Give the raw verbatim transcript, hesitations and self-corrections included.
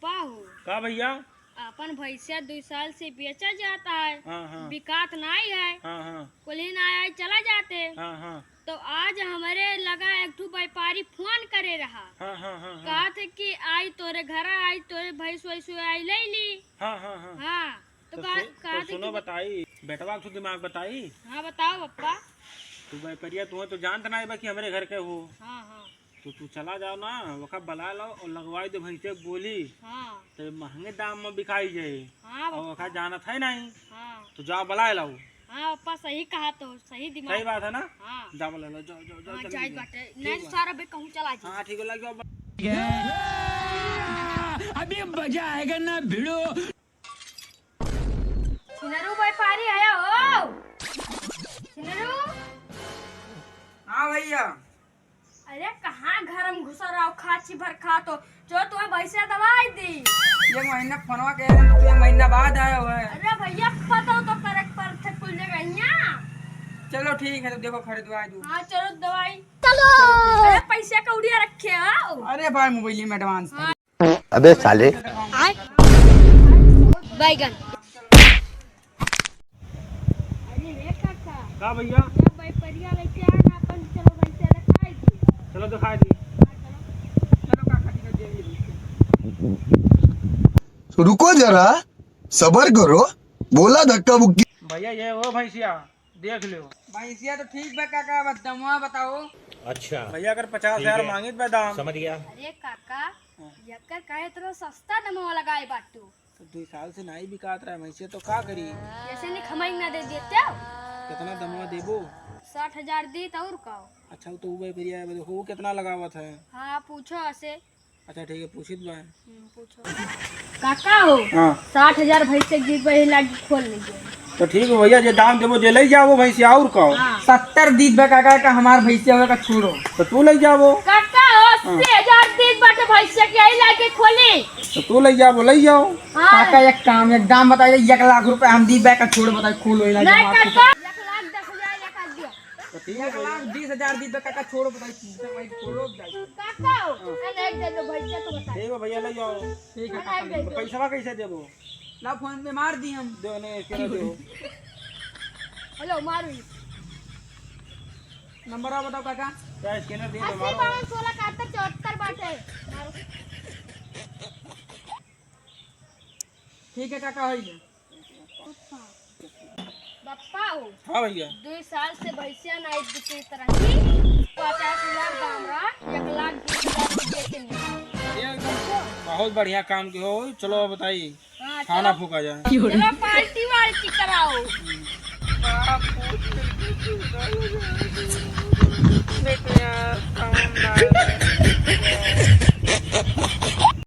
पाहु। का भइया? आपन भइँसिया दुइ साल से बेचा जात है, हाँ, हाँ। बिकात नाहीं है। हाँ, हाँ। कुल्ही नाहीं आइ चला जाते। हाँ, हाँ। तउ आज हमरे लगा एक ठू व्यापारी फोन करे रहा। हाँ, हाँ, हाँ, हाँ। कहत है कि आई तोरे घरा, आई तोरे भइँस वइँस आई लइ ली। हाँ, हाँ, हाँ। हाँ, तउ तउ का-, सु-, तउ कहत है सुनो कि बताई, बेटवा के दिमाग बताई। हाँ, बताओ पप्पा। तू व्यापारिया, तू तो जानत नाहीं बा कि हमरे घर के हो। हाँ, हाँ। तो तू चला जाओ ना, ओका बलाइ लाओ अउर लगवाइ दे भइँसे बोली। हाँ। तो महँगे दाम में बिकाइ जाए। हाँ, अउर ओका पप्पा। जानत है नाहीं। हाँ। तो जाओ बलाइ लाओ। हाँ, पप्पा, सही कहत हो, सही दिमाग। सही बात है ना? हाँ। जाओ बलाइ लाओ, जाओ, जाओ, जाओ, हाँ, जल्दी जाइत जाओ। बाटे। ठीक नहीं बा। सारा बे कहूँ चला जाए। हाँ, ठीक है, लग जाओ। अभी मजा आएगा ना भिड़ो। छिनरू व्यापारी आया हो। छिनरू। हाँ भइया। अरे कहाँ घर में घुसा रहो, खाची भर खात हो। जो तुम्हें भइँसे दवाइ दी। ये महीना फोनवा के रहे, तू ये महीना बाद आयो है। अरे भइया, पता हो तो करे के पड़त है कुल जगहिया। चलो ठीक है, तो देखो खरीदवाइ दू। हाँ, चलो दवाई। चलो। अरे पैसा कौड़िया रखे हो। अरे भाई, मोबाइल में एडवांस। हाँ। अबे साले। आय। बैगन। अरे रे काका। का भइया? ये बैपरिया लेके आ ना, अपन चलो भइँसे देखाइ दी। चलो देखाइ दी। हाँ, चलो। चलो काका जी का दे दी। रुको जरा, सबर करो, बोला धक्का मुक्की। भइया, ये हो भइँसिया। देख लो। भइँसिया तो ठीक बा काका, बस दमवा बताओ। अच्छा। भइया अगर पचास हजार ठीक है। माँगित बा दाम। समझ गया। अरे काका, हाँ। यकर काहे इतना सस्ता दमवा लगाए बाटू? तो दुइ साल से नाहीं बिकात रहा भइँसिया, तो का करी? जैसे नहीं खमाई ना दे देते हो। कितना दमवा देबो? साठ हजार दीत अउर का? अच्छा, तो वो व्यापारी आया, देखो वो कितना लगावत है। हाँ, पूछो ऐसे। अच्छा ठीक है, पूछित बा। हम्म, पूछो। काका हो, हाँ। साठ हजार भइँसे के दीत बा, यही लागी खोल लीजिए। तो ठीक है भइया, जे दाम देबो, जे लइ जाओ भइँसिया, अउर का हो? हाँ। सत्तर दीत बा काका, का हमार भइँसिया होवे का छोड़ो। तो तू लइ जाओ। काका हो, हाँ। अस्सी हजार दीत बाटे भइँसिया के, यही लागी खोली। तो तू लइ जाओ, लइ जाओ। हाँ। काका एक काम, एक दाम बताइए, एक लाख रुपया हम दीत बा का छोड़ो, बताइए खोलो, यही लागी नहीं हमार काका, एक लाख दस हजार एक लाख दिया। तो ठीक है एक लाख भइया। बीस हजार दीत बा काका, छोड़ो, बताइए, भाई, छोड़ो, बताइए। काका हो, हाँ। अरे, एक दे दो भइँसिया तो बता। ठीक है भइया, लइ जाओ। ठीक है, अरे, काका, एक दे दो। पैसवा कैसे देबो? ला, फोन पे मार दी हम। दो ने, स्कैनर दो। हेलो, मारो ये। नंबर बताओ काका। क्या स्कैनर दे दो, अस्सी मारो। बावन सोलह इकहत्तर चौहत्तर बाटे। मारो। ठीक है काका, होई गया। बप्पा हो। हाँ भइया। दुइ साल से भइँसिया नाहीं बिकत रही, पचास हजार दाम रहा, एक लाख बीस हजार रुपया के निकाल। भइया एकदम बहुत बढ़िया काम के हो। चलो अब बताई, हाँ, खाना चलो। फूका जाए। चलो पार्टी वार्टी कराओ।